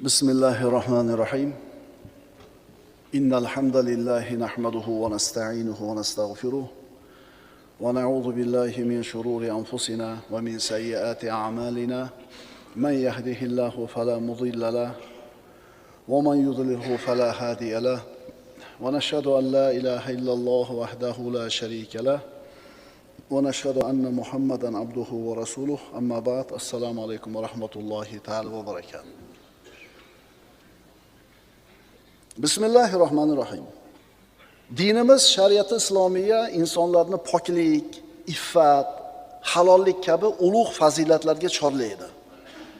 بسم الله الرحمن الرحيم. إن الحمد لله نحمده ونستعينه ونستغفره ونعوذ بالله من شرور أنفسنا ومن سيئات أعمالنا. من يهده الله فلا مضل له ومن يضلله فلا هادي له. ونشهد أن لا إله إلا الله وحده لا شريك له ونشهد أن محمدا عبده ورسوله. أما بعد، السلام عليكم ورحمة الله تعالى وبركاته. Bismillahirrohmanirrohim. Dinimiz shariati islomiya insonlarni poklik, iffat, halollik kabi ulug' fazilatlarga chorlaydi.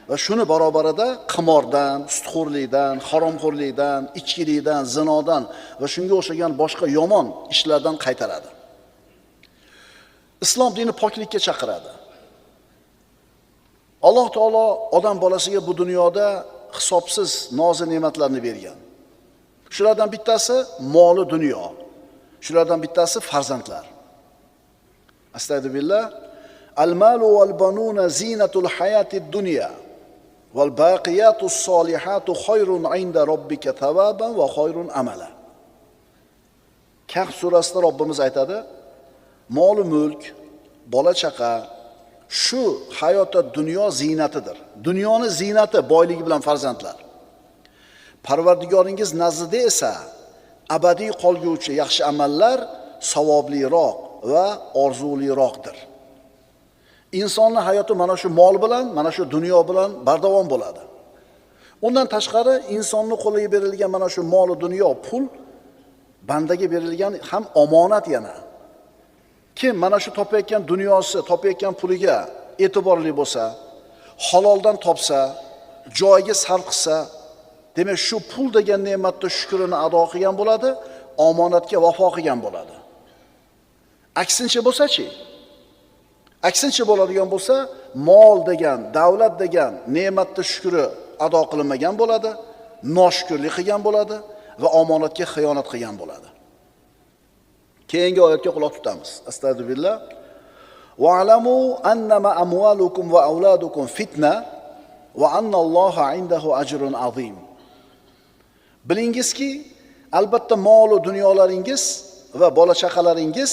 Va shuni barobarida qimordan, sutxo'rlikdan, haromxo'rlikdan, ichkilikdan, zinodan va shunga o'xshagan boshqa yomon ishlardan qaytaradi. Islom dini poklikka chaqiradi. Alloh taolo odam bolasiga bu dunyoda hisobsiz nozi ne'matlarni bergan. Shulardan bittasi moli dunyo. Shulardan bittasi farzandlar. Astagfirullah. Al-malu wal banuna zinatul hayatid dunya wal baqiyatus solihatu khayrun inda robbika thawaban va khayrun amala. Kahf surasida Robbimiz aytadi: mol mulk, bola chaqa shu hayotda dunyo ziynatidir. Dunyoni ziynati boyligi bilan farzandlar. Parvardigoringiz nazdida esa abadiy qolguvchi yaxshi amallar savobliroq va orzuliroqdir. Insonning hayoti mana shu mol bilan, mana shu dunyo bilan bardavom bo'ladi. Undan tashqari insonning qo'liga berilgan mana shu mol va dunyo, pul bandaga berilgan ham omonat yana. Kim mana shu topayotgan dunyosi, topayotgan puliga e'tiborli bo'lsa, haloldan topsa, joyiga sarf qilsa, demak shu pul degan ne'matni shukrini ado qilgan bo'ladi, omonatga vafo qilgan bo'ladi. Aksincha bo'lsa-chi? Aksincha bo'ladigan bo'lsa, mol degan, davlat degan ne'matni shukri ado qilinmagan bo'ladi, noshukrlik qilgan bo'ladi va omonatga xiyonat qilgan bo'ladi. Keyingi oyatga quloq tutamiz. Astagfirullah. Wa'lamu annama amwalukum va auladukum fitna va annalloha indahu ajrun azim. Bilingizki, albatta mol va dunyolaringiz va bola chaqalaringiz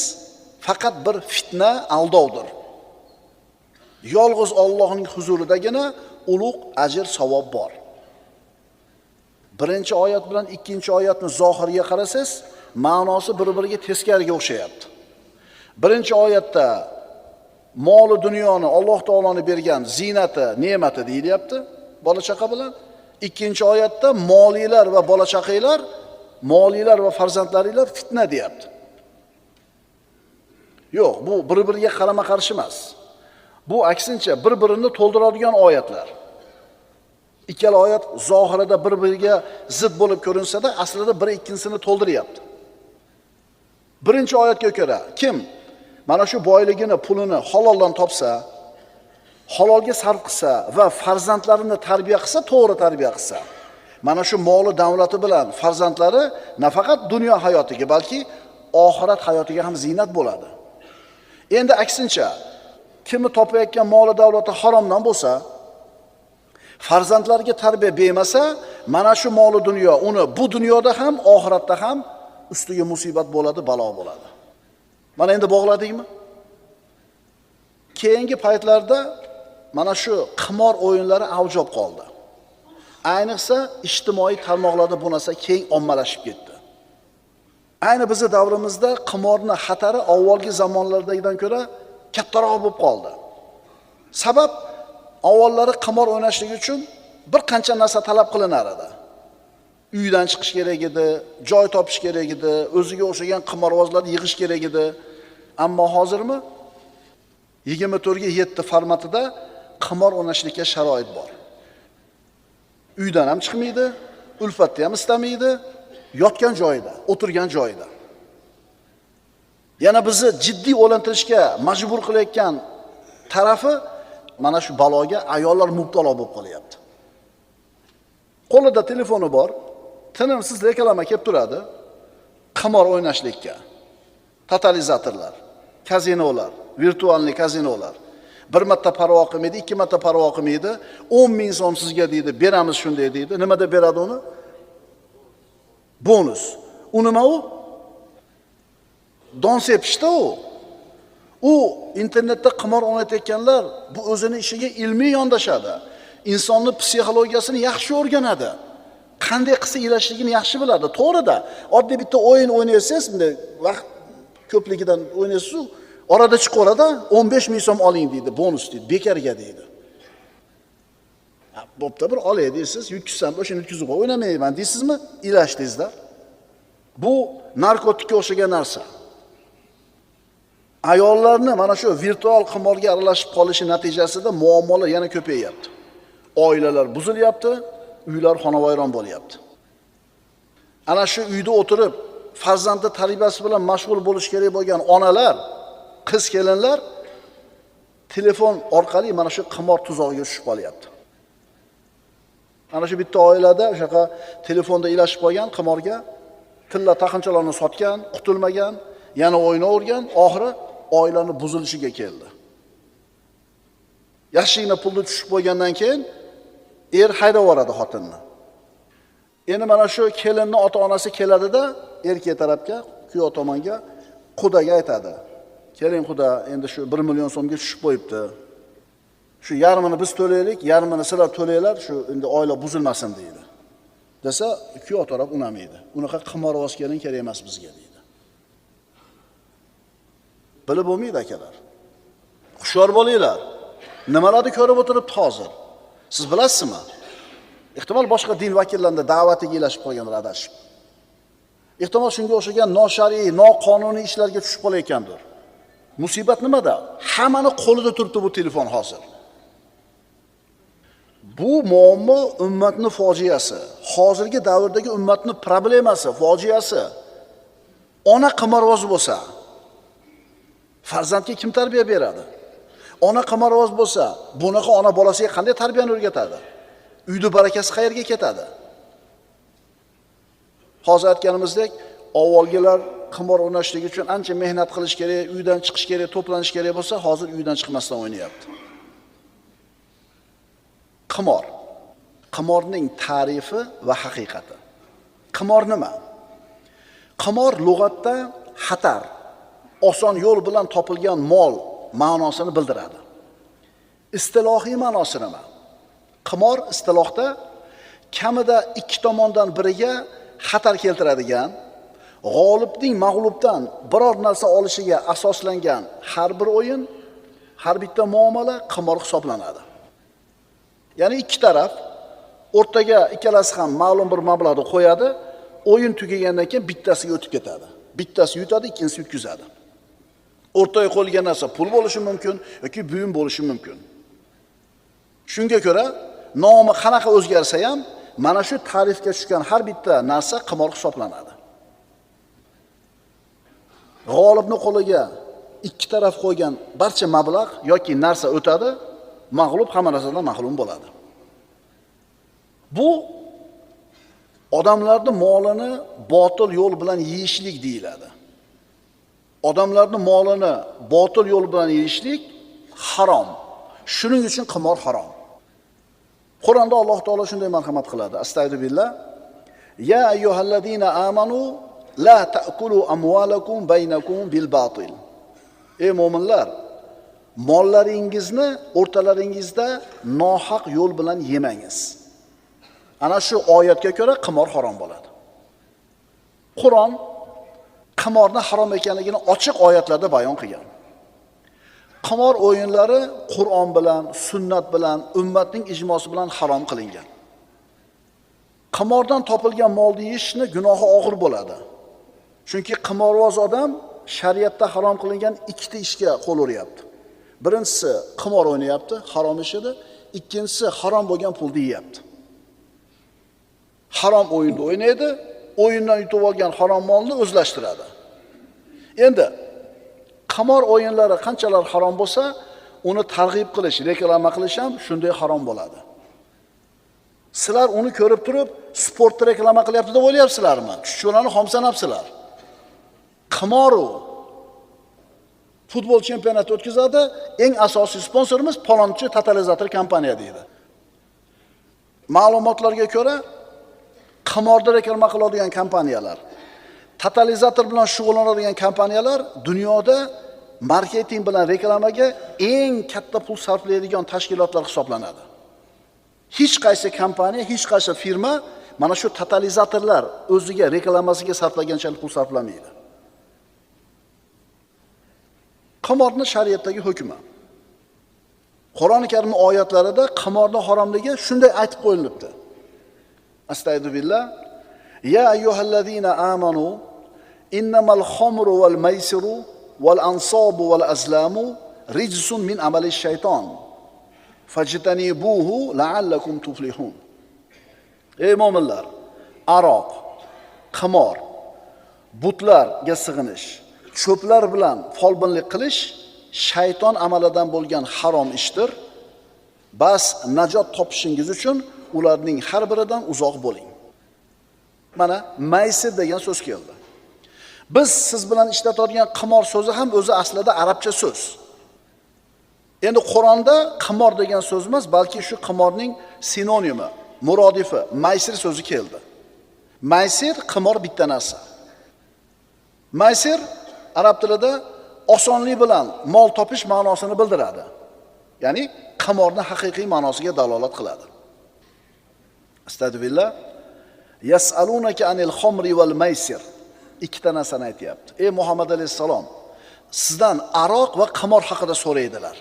faqat bir fitna, aldovdir. Yolg'iz Allohning huzuridagina ulug' ajr savob bor. Birinchi oyat bilan ikkinchi oyatni zohiriga qarasangiz, ma'nosi bir-biriga teskariga o'xshayapti. Birinchi oyatda mol va dunyoni Alloh taoloning bergan ziynati, ne'mati deyilyapti bola chaqa bilan. Ikkinchi oyatda moliylar va bola chaqanglar, moliylar va farzandlaringlar fitna deyapti. Yo'q, bu bir-biriga qarama-qarshi emas. Bu aksincha bir-birini to'ldiradigan oyatlar. Ikkala oyat zohirida bir-biriga zid bo'lib ko'rinsa-da, aslida biri ikkinchisini to'ldiryapti. Birinchi oyatga ko'ra, kim mana shu boyligini, pulini haloldan topsa, halolga sarf qilsa va farzandlarini tarbiya qilsa, to'g'ri tarbiya qilsa, mana shu moli davlati bilan farzandlari nafaqat dunyo hayotiga, balki oxirat hayotiga ham ziynat bo'ladi. Endi aksincha, kimni topayotgan moli davlati haromdan bo'lsa, farzandlarga tarbiya bermasa, mana shu moli dunyo uni bu dunyoda ham, oxiratda ham ustiga musibat bo'ladi, balo bo'ladi. Mana endi bog'ladikmi? Keyingi paytlarda mana shu qimor o'yinlari avj olib qoldi. Ayniqsa ijtimoiy tarmoqlarda bu narsa keng ommalashib ketdi. Ayni bizi davrimizda qimorning xatari avvalgi zamonlardagidan ko'ra kattaroq bo'lib qoldi. Sabab, avvallari qimor o'ynashlik uchun bir qancha narsa talab qilinar edi. Uydan chiqish kerak edi, joy topish kerak edi, o'ziga o'xshagan qimorvozlarni yig'ish kerak edi. Ammo hozirmi 24:7 formatida qimor o'ynashlikka sharoit bor. Uydan ham chiqmaydi, ulfatni ham istamaydi, yotgan joyida, o'tirgan joyida. Yana bizni jiddiy o'ylantirishga majbur qilayotgan tarafi mana shu baloga ayollar mubtalo bo'lib qolyapti. Qo'lida telefoni bor, tinimsiz reklama kelib turadi. Qimor o'ynashlikka. Totalizatorlar, kazinolar, virtualniy kazinolar. Bir marta parvo qilmaydi, ikki marta parvo qilmaydi. 10 ming so'm sizga deydi, beramiz shunday deydi. Nima deb beradi uni? Bonus. U nima u? Don sepishda u. U internetda qimor o'ynayotganlar bu o'zini ishiga ilmiy yondashadi. Insonni psixologiyasini yaxshi o'rganadi. Qanday qilsa ilashligini yaxshi biladi. To'g'rida, oddiy bitta o'yin o'ynaysiz, bunday vaqt ko'pligidan o'ynaysiz, orada chiqaveradi, 15 ming so'm oling deydi, bonus deydi, bekarga deydi. Bo'pti, bir olay deysiz, yutkizsam, o'shani yutkizib qo'y, o'ynamayman deysizmi? Ilashdingizda. Bu narkotikka o'xshagan narsa. Ayollarni mana shu virtual qimorga aralashib qolishi natijasida muammolar yana ko'payyapti. Oilalar buzilyapti, uylar xonavayron bo'lyapti. Ana shu uyda o'tirib farzandni tarbiyasi bilan mashg'ul bo'lish kerak bo'lgan onalar, qiz kelinlar telefon orqali mana shu qimor tuzog'iga tushib qolyapti. Ana shu bitta oilada o'shaqa telefonda ilashib qolgan qimorga tilla taqinchoqlarni sotgan, qutulmagan, yana o'ynavergan, oxiri oilani buzilishiga keldi. Yaxshigina pulni tushib qo'ygandan keyin er haydab yuboradi xotinni. Endi mana shu kelinni ota-onasi keladida erkak tarafga, kuyov tomonga qudaga aytadi. Keling quda, endi shu 1 million so'mga tushib qo'yibdi. Shu yarmini biz to'laylik, yarmini sizlar to'langlar, shu endi oila buzilmasin deydi. Desa, kuyov taraf unamaydi. Unaqa qimorvoz kelin kerak emas bizga deydi. Bilib bo'lmaydi akalar. Hushyor bo'linglar. Nimalarni ko'rib o'tiribdi hozir? Siz bilasizmi? Ehtimol boshqa din vakillarining da'vatiga ilashib qolganlar adashib. Ehtimol shunga o'xshagan noshar'iy, noqonuniy ishlarga tushib qolayotgandir. Musibat nimada? Hammani qo'lida turibdi bu telefon hozir. Bu muammo ummatning fojiasi. Hozirgi davrdagi ummatning problemasi, fojiasi. Ona qimorvoz bo'lsa, farzandga kim tarbiya beradi? Ona qimorvoz bo'lsa, bunaqa ona bolasiga qanday tarbiyani o'rgatadi? Uyda barakasi qayerga ketadi? Hozir aytganimizdek, avvalgilar qimor o'ynashlik uchun ancha mehnat qilish kerak, uydan chiqish kerak, to'planish kerak bo'lsa, hozir uydan chiqmasdan o'ynayapti. Qimor. Qimorning ta'rifi va haqiqati. Qimor nima? Qimor lug'atda xatar, oson yo'l bilan topilgan mol ma'nosini bildiradi. Istilohiy ma'nosi nima? Qimor istilohda kamida ikki tomondan biriga xatar keltiradigan, g'olibning mag'lubdan biror narsa olishiga asoslangan har bir o'yin, har bitta muomala qimor hisoblanadi. Ya'ni ikki taraf o'rtaga ikkalasi ham ma'lum bir mablag'ni qo'yadi, o'yin tugagandan keyin bittasiga o'tib ketadi. Bittasi yutadi, ikkinchisi yutkazadi. O'rtaga qo'yilgan narsa pul bo'lishi mumkin yoki buyum bo'lishi mumkin. Shunga ko'ra nomi qanaqa o'zgarsa ham mana shu ta'rifga tushgan har bitta narsa qimor hisoblanadi. G'olibning qo'liga ikki taraf qo'ygan barcha mablag' yoki narsa o'tadi, mag'lub hamma narsadan mahrum bo'ladi. Bu odamlarning molini botil yo'l bilan yeyishlik deyiladi. Odamlarning molini botil yo'l bilan yeyishlik harom. Shuning uchun qimor harom. Qur'onda Alloh taolo shunday marhamat qiladi. Astagfirullah. Ya ayyuhallazina amanu la ta'kulu amwalakum baynakum bil batil. Ey mo'minlar, mollaringizni o'rtalaringizda nohaq yo'l bilan yemangiz. Ana shu oyatga ko'ra qimor harom bo'ladi. Qur'on qimorni harom ekanligini ochiq oyatlarda bayon qilgan. Qimor o'yinlari Qur'on bilan, sunnat bilan, ummatning ijmosi bilan harom qilingan. Qimordan topilgan molni yeyishni gunohi og'ir bo'ladi. Chunki qimorvoz odam shariatda harom qilingan ikkita ishga qo'l uryapti. Birinchisi qimor o'ynayapti, harom ish edi. Ikkinchisi harom bo'lgan pulni yeyapti. Harom o'yinni o'ynaydi, o'yindan yutib olgan harom molni o'zlashtiradi. Endi qimor o'yinlari qanchalar harom bo'lsa, uni targ'ib qilish, reklama qilish ham shunday harom bo'ladi. Sizlar uni ko'rib turib, sportni reklama qilyapti deb o'ylayapsizlarmi? Chuchvarani xomsanabsizlar. Qimor u. Futbol chempionati o'tkazadi, eng asosiy sponsorimiz palonchi totalizator kompaniya deydi. Ma'lumotlarga ko'ra, qimorda reklama qiladigan kompaniyalar, totalizator bilan shug'ullanadigan kompaniyalar dunyoda marketing bilan reklamaga eng katta pul sarflaydigan tashkilotlar hisoblanadi. Hech qaysi kompaniya, hech qaysi firma mana shu totalizatorlar o'ziga reklamasiga sarflaganchalik pul sarflamaydi. Qimorning shariatdagi hukmi. Qur'oni Karimning oyatlarida qimorning haromligi shunday aytib qo'yilibdi. Astagfirullah. Ya ayyuhallazina amanu innamal xamru val maysiru val ansobu val azlamu rijsun min amali shayton. Fajtanibuhu la'allakum tuflihun. Ey mo'minlar, aroq, qimor, butlarga sig'inish, cho'plar bilan folbinlik qilish shayton amalidan bo'lgan harom ishdir. Bas najot topishingiz uchun ularning har biridan uzoq bo'ling. Mana maysir degan so'z keldi. Biz siz bilan ishlatadigan qimor so'zi ham o'zi aslida arabcha so'z. Endi Qur'onda qimor degan so'z emas, balki shu qimorning sinonimi, murodifi, maysir so'zi keldi. Maysir, qimor bitta narsa. Maysir arab tilida osonlik bilan mol topish ma'nosini bildiradi. Ya'ni qimorning haqiqiy ma'nosiga dalolat qiladi. Astagfirullah. Yas'alunaka anil xamri val maysir. Ikkita narsani aytayapti. Ey Muhammad alayhissalom, sizdan aroq va qimor haqida so'raydilar.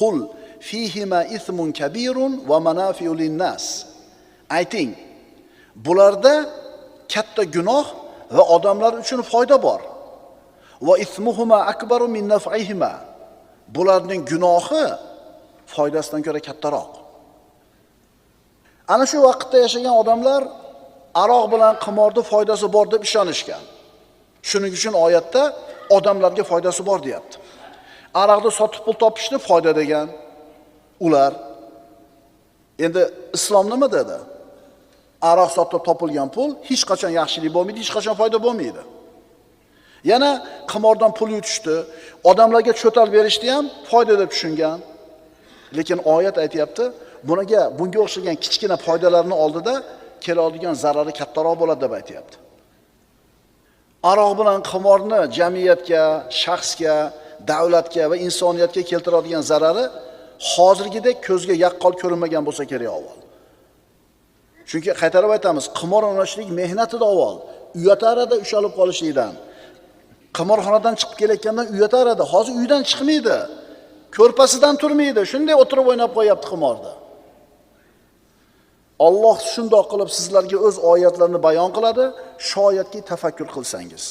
Qul fihima ithmun kabirun va manafi'u linnas. Ayting, bularda katta gunoh va odamlar uchun foyda bor. Va ithmuhuma akbaru min naf'ihima. Bularning gunohi foydasidan ko'ra kattaroq. Ana shu vaqtda yashagan odamlar aroq bilan qimorda foydasi bor deb ishonishgan. Shuning uchun oyatda odamlarga foydasi bor deyapti. Aroqni sotib pul topishni foyda degan ular. Endi islom nima dedi? Aroq sotib topilgan pul hech qachon yaxshilik bo'lmaydi, hech qachon foyda bo'lmaydi. Yana qimordan pul yutishdi, odamlarga cho'tal berishdi ham foyda deb tushungan. Lekin oyat aytayapti, bunga o'xshagan kichkina foydalarni oldida keladigan zarari kattaroq bo'ladi deb aytayapti. Aroq bilan qimorni jamiyatga, shaxsga, davlatga va insoniyatga keltiradigan zarari hozirgidek ko'zga yaqqol ko'rinmagan bo'lsa kerak avval. Chunki qaytarib aytamiz, qimor o'ynashlik mehnatida avval, uyatarada ushalib qolishlikdan, qimorxonadan chiqib kelayotgandan uyatarada, hozir uydan chiqmaydi, ko'rpasidan turmaydi, shunday o'tirib o'ynab qo'yapti qimorda. Alloh shundoq qilib sizlarga o'z oyatlarini bayon qiladi, shoyatki tafakkur qilsangiz.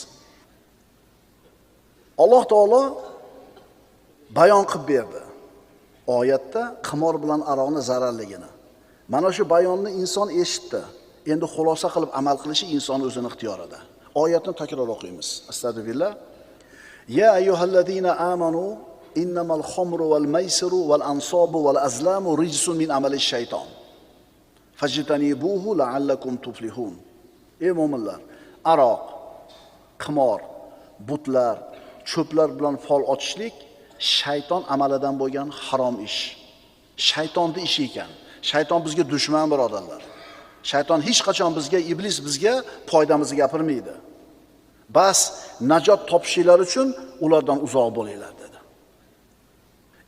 Alloh taolo bayon qilib berdi oyatda qimor bilan aroqning zararligini. Mana shu bayonni inson eshitdi. Endi xulosa qilib amal qilishi inson o'zining ixtiyorida. Oyatni takror o'qiymiz. Astagfirullah. Ya ayyuhallazina amanu innamal xamru val maysiru val ansobu val azlamu rijsun min amali shayton. Fajtanibuhu la'allakum tuflihun. Ey mo'minlar, aroq, qimor, butlar, cho'plar bilan fol ochishlik shayton amalidan bo'lgan harom ish. Shaytonning ishi ekan. Shayton bizga dushman, birodarlar. Shayton hech qachon bizga, iblis bizga foydamizni gapirmaydi. Bas najot topishinglar uchun ulardan uzoq bo'linglar dedi.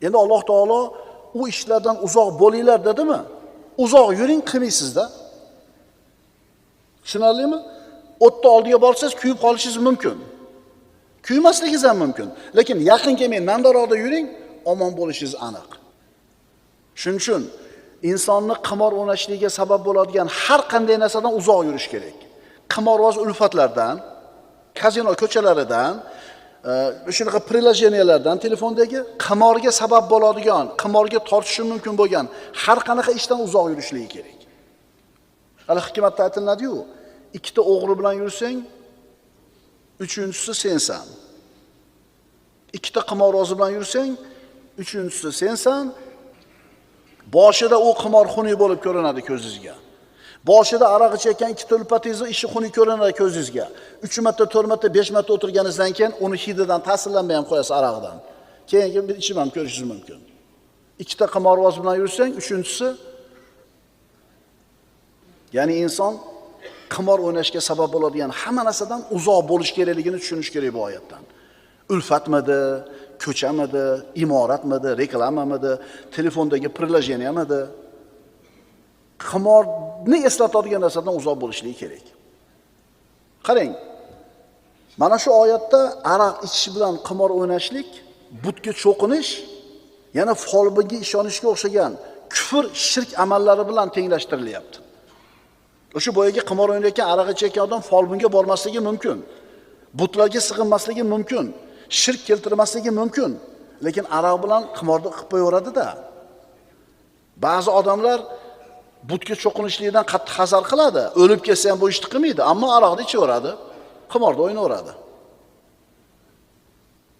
Endi Alloh taolo u ishlardan uzoq bo'linglar dedimi? Uzoq yuring qilmaysizda. Tushunarlimi? O'tni oldiga borsangiz kuyib qolishingiz mumkin. Kuymasligingiz ham mumkin. Lekin yaqin kelmang, nandaroqda yuring, omon bo'lishingiz aniq. Shuning uchun insonni qimor o'ynashligiga sabab bo'ladigan har qanday narsadan uzoq yurish kerak. Qimorvoz ulfatlardan, kazino ko'chalaridan, shunaqa приложениyalardan, telefondagi qimorga sabab bo'ladigan, qimorga tortishi mumkin bo'lgan har qanaqa ishdan uzoq yurishligi kerak. Hali hikmatda aytiladi-yu, ikkita o'g'ri bilan yursang, uchinchisi sensan. Ikkita qimorvozi bilan yursang, uchinchisi sensan. Boshida u qimor xunuk bo'lib ko'rinadi ko'zingizga. Boshida aroq ichayotgan ikkita ulpatingizni ishi xunuk ko'rinadi ko'zingizga. 3 marta, 4 marta, 5 marta o'tirganingizdan keyin uni hididan ta'sirlanmay ham qo'yasiz aroqdan. Keyin bir ichib ham ko'rishingiz mumkin. Ikkita qimorvoz bilan yursang, uchinchisi, ya'ni inson qimor o'ynashga sabab bo'ladigan hamma narsadan uzoq bo'lish kerakligini tushunish kerak bu oyatdan. Ulfatmidi, ko'chamidi, imoratmidi, reklamamidi, telefondagi приложениямidi, qimorni eslatadigan narsadan uzoq bo'lishligi kerak. Qarang, mana shu oyatda aroq ichish bilan qimor o'ynashlik, butga cho'qinish, yana folbinga ishonishga o'xshagan kufr, shirk amallari bilan tenglashtirilyapti. O'sha boyagi qimor o'ynayotgan, aroq ichayotgan odam folbinga bormasligi mumkin, butlarga sig'inmasligi mumkin, shirk keltirmasligi mumkin, lekin aroq bilan qimorni qilib qo'yaveradi-da. Ba'zi odamlar butga cho'qinishlikdan qattiq hazar qiladi, o'lib ketsa ham bu ishni qilmaydi, ammo aroqni ichaveradi, qimorda o'ynaveradi.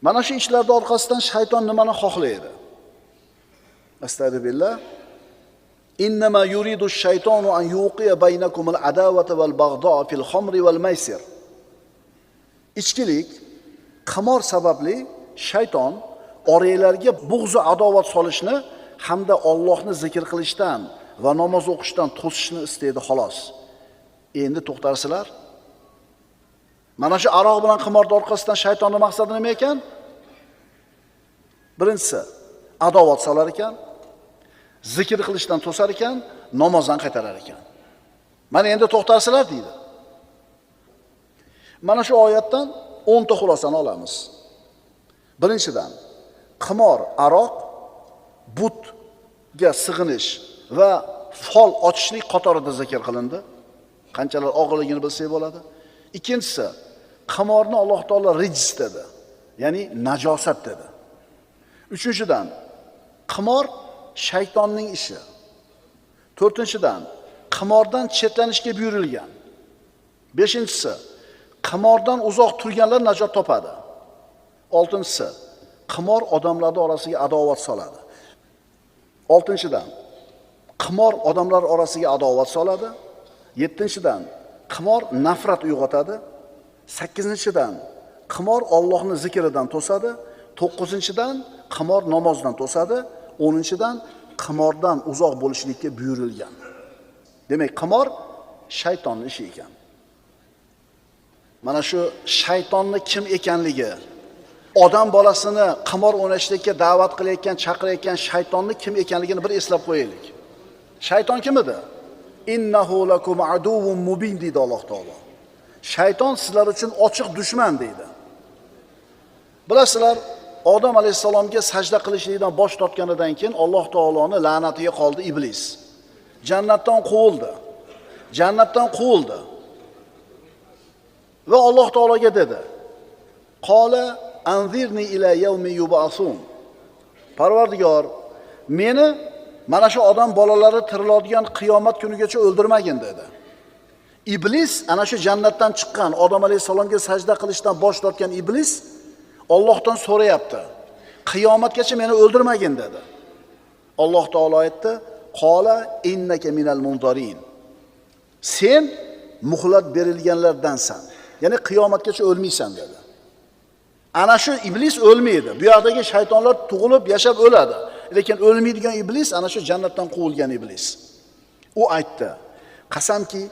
Mana shu ishlarning orqasidan shayton nimani xohlaydi? Astagfirullah. Innama yuridu ash-shaytonu an yuqiya baynakumul adawata wal bag'do'a fil khamri wal maysir. Ichkilik, qimor sababli shayton oranglarga bug'z va adovat solishni hamda Allohni zikr qilishdan va namoz o'qishdan to'sishni istaydi xolos. Endi to'xtarsizlar. Mana shu aroq bilan qimorning orqasidan shaytonning maqsadi nima ekan? Birinchisi, adovat solar ekan, zikr qilishdan to'sar ekan, namozdan qaytarar ekan. Mana endi to'xtarsizlar deydi. Mana shu oyatdan 10 ta xulosani olamiz. Birinchidan, qimor, aroq, butga sig'inish va fol ochishlik qatorida zikr qilindi. Qanchalar og'irligini bilsak bo'ladi. Ikkinchisi, qimorni Alloh taolo rijs dedi, ya'ni najosat dedi. Uchinchidan, qimor shaytonning ishi. To'rtinchidan, qimordan chetlanishga buyurilgan. Beshinchisi, qimordan uzoq turganlar najot topadi. Oltinchisi, qimor odamlarning orasiga adovat soladi. Oltinchidan, qimor odamlar orasiga adovat soladi. Yettinchidan, qimor nafrat uyg'otadi. Sakkizinchidan, qimor Allohning zikridan to'sadi. To'qqizinchidan, qimor namozdan to'sadi. O'ninchidan, qimordan uzoq bo'lishlikka buyurilgan. Demak, qimor shaytonning ishi ekan. Mana shu shaytonni kim ekanligi, odam bolasini qimor o'ynashlikka da'vat qilayotgan, chaqirayotgan shaytonni kim ekanligini bir eslab qo'yaylik. Shayton kim edi? Innahu lakum aduvvun mubin deydi Alloh taolo. Shayton sizlar uchun ochiq dushman deydi. Bilasizlar, Odam alayhissalomga sajda qilishlikdan bosh tortganidan keyin Alloh taoloning la'natiga qoldi iblis. Jannatdan quvildi. Jannatdan quvildi. Va Alloh taologa dedi: "Qola anzirni ila yawmi yub'asun." Parvardigor, meni mana shu odam bolalari tiriladigan qiyomat kunigacha o'ldirmagin dedi. Iblis ana shu jannatdan chiqqan Odam alayhissalomga sajda qilishdan bosh tortgan iblis Allohdan so'rayapti. Qiyomatgacha meni o'ldirmagin dedi. Alloh taolo aytdi: "Qola innaka minal munzarin." Sen muhlat berilganlardansan. Ya'ni qiyomatgacha o'lmaysan dedi. Ana shu iblis o'lmaydi. Bu yoqdagi shaytonlar tug'ilib yashab o'ladi. Lekin o'lmaydigan iblis ana shu jannatdan quvilgan iblis. U aytdi: "Qasamki,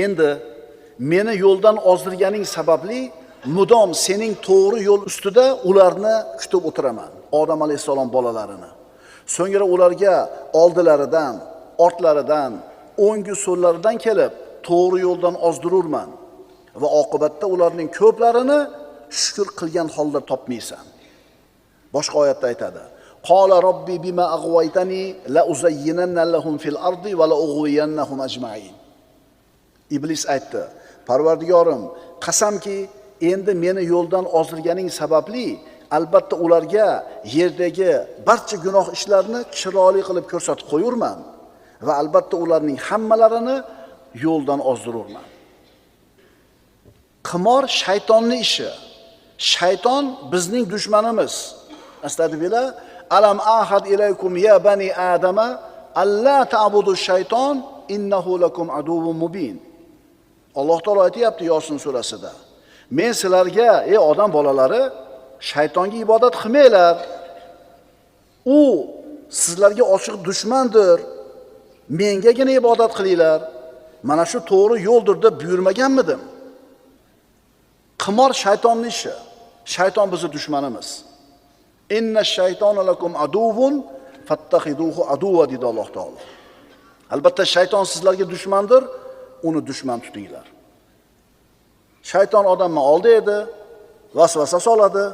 endi meni yo'ldan ozdirganing sababli mudom sening to'g'ri yo'l ustida ularni kutib o'tiraman." Odam alayhissalom bolalarini. So'ngra ularga oldilaridan, ortlaridan, o'ngu so'llaridan kelib to'g'ri yo'ldan ozdirurman va oqibatda ularning ko'plarini shukr qilgan holda topmaysan. Boshqa oyatda aytadi: "Qola robbi bima aghwaytani la uzayyinanna lahum fil ardi va la ughwiyannahum ajma'in." Iblis aytdi: "Parvardigorim, qasamki, endi meni yo'ldan ozdirganing sababli albatta ularga yerdagi barcha gunoh ishlarni chiroyli qilib ko'rsatib qo'yurman va albatta ularning hammalarini yo'ldan ozdirurman." Qimor shaytonning ishi. Shayton bizning dushmanimiz. Astagfirullah. Alam ahad ilaykum ya bani adama alla ta'budu shayton innahu lakum aduvvun mubin. Alloh taolo aytayapti Yosin surasida. Men sizlarga, ey odam bolalari, shaytonga ibodat qilmanglar. U sizlarga ochiq dushmandir. Mengagina ibodat qilinglar. Mana shu to'g'ri yo'ldir deb buyurmaganmidim? Qimor shaytonning ishi. Shayton bizning dushmanimiz. Inna shaytona lakum aduvvun fattakhiduhu aduva dedi Alloh taolo. Albatta shayton sizlarga dushmandir, uni dushman tutinglar. Shayton odamni aldaydi, vasvasa soladi.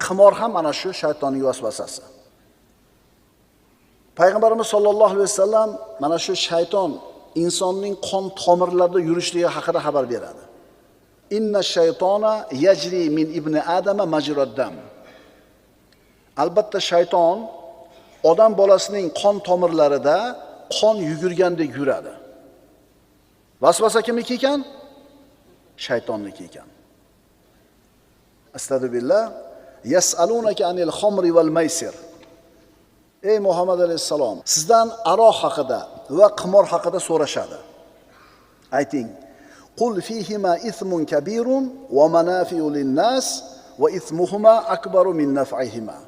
Qimor ham ana shu shaytonning vasvasasi. Payg'ambarimiz sollallohu alayhi vasallam mana shu shayton insonning qon tomirlarida yurishligi haqida xabar beradi. Inna shaytona yajri min ibni adama majrad dam. Albatta shayton odam bolasining qon tomirlarida qon yugurgandek yuradi. Vasvasa kimniki ekan? Shaytonniki ekan. Astagfirullah. Yas'alunaka anil xamri val maysir. Ey Muhammad alayhissalom, sizdan aroq haqida va qimor haqida so'rashadi. Ayting: Qul fihima ithmun kabirun va manafi'u lin-nas va ithmuhuma akbaru min naf'ihima.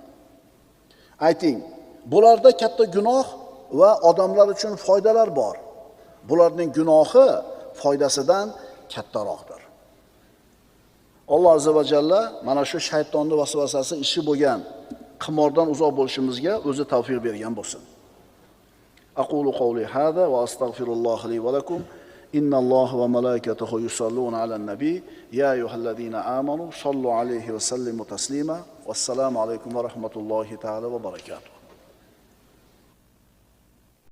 Ayting, bularda katta gunoh va odamlar uchun foydalar bor. Bularning gunohi foydasidan kattaroqdir. Alloh azza va jalla mana shu shaytonning vasvasasi ishi bo'lgan qimordan uzoq bo'lishimizga o'zi tavfiq bergan bo'lsin. Aqulu qawli hada va astagfirulloh li va lakum. Innalloha va malaikatahu yusalluna alan nabiy ya ayyuhallazina amanu sallu alayhi va sallimu taslima. Vassalomu alaykum va rahmatullohi ta'ala va barakatuh.